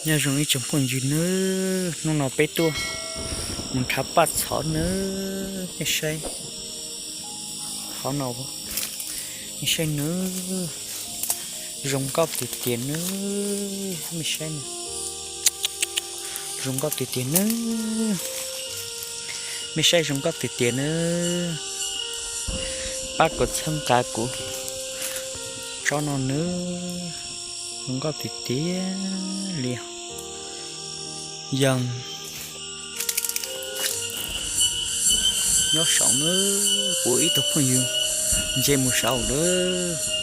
Nyob zoo ib tsoom phooj ywg nawb, hnub no peb tuaj mus nrhav paj txhov nawb, nej saib qhov no, nej saib nawb, zoo nkauj tiag tiag nawb, nej saib, zoo nkauj tiag tiag nawb, nej saib zoo nkauj tiag tiag nawb, pab kom txhawb nqa kuv tsob no nawb, zoo nkauj tiag tiag li. Yog nyob saud nawb, kuv ib tug phooj ywg ntse mus saud lawm.